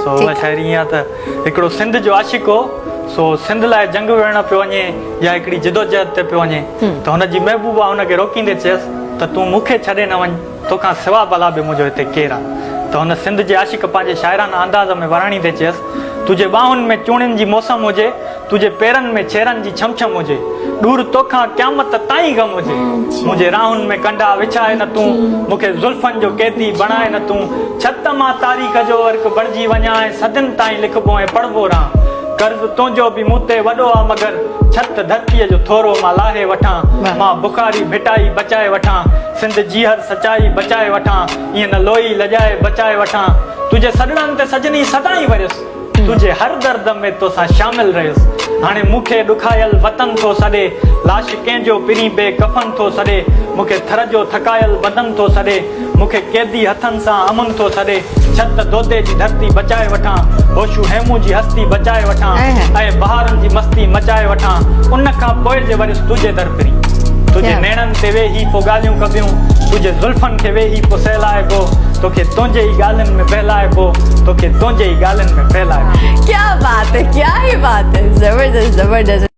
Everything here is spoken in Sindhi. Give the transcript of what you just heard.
سو اها شاعري ائين آهي ته هڪڙو سنڌ جو عاشق هو سو سنڌ لاء جنگ وڙهڻ پيو وڃي يا هڪڙي جدوجهد تي پيو وڃي ته هن جي محبوبا هن کي روڪيندي چيس ته تون مون کي ڇڏي نه وڃ توکان سوا ڀلا به منهنجو هتي ڪير آ؟ ته هن سنڌ جي عاشق پنهنجي شاعرانه انداز ۾ وراڻيندي چيس، تنهنجي ٻانهن ۾ چوڻين جي موسم هجي، تنهنجي پيرن ۾ ڇيرن جي ڇم ڇم هجي، ڏور توکان قيامت تائين غم هجي، منهنجي راهن ۾ ڪنڊا وڇاء نه تون، مون کي زلفن جو قيدي بڻاء نه تون، ڇت مان تاريخ جو ورق بڻجي وڃان ۽ صدين تائين لکبو ۽ پڙهبو رهان. قرض تنهنجو به مون تي وڏو آ مگر ڇت ڌرتيء جو ٿورو مان لاهي وٺان، مان بخاري ڀٽائي بچائي وٺان. سنڌ جي هر سچائي بچائي وٺان، ائين نه لوئي لڄائي بچائي وٺان. تنهنجي سڏڙن تي سجني سدائين وريس، تنهنجي هر درد ۾ توسان شامل رهيس. هاڻي مون کي ڏکايل وطن ٿو سڏي، لاش ڪنهن جو پرين بي ڪفن ٿو سڏي. مون کي ٿر جو ٿڪايل بدن ٿو سڏي، مون کي قيدي هٿن سان امن ٿو سڏي. ڇت دودي جي ڌرتي بچائي وٺان، هوشو هيمون جي هستي بچائي وٺان ۽ بهارن جي مستي مچائي وٺان. ان کان پوء جي وريس تنهنجي در پرين. تنهنجي نيڻن تي ويهي پو ڳالهيون ڪبيون، تنهنجي زلفن کي ويهي پو سهلائبو، توکي تنهنجي ئي ڳالهين ۾ بهلائبو، توکي تنهنجي ئي ڳالهين ۾ بهلائبو. ڪيا بات هي ڪيا هي بات هي زبردست زبردست.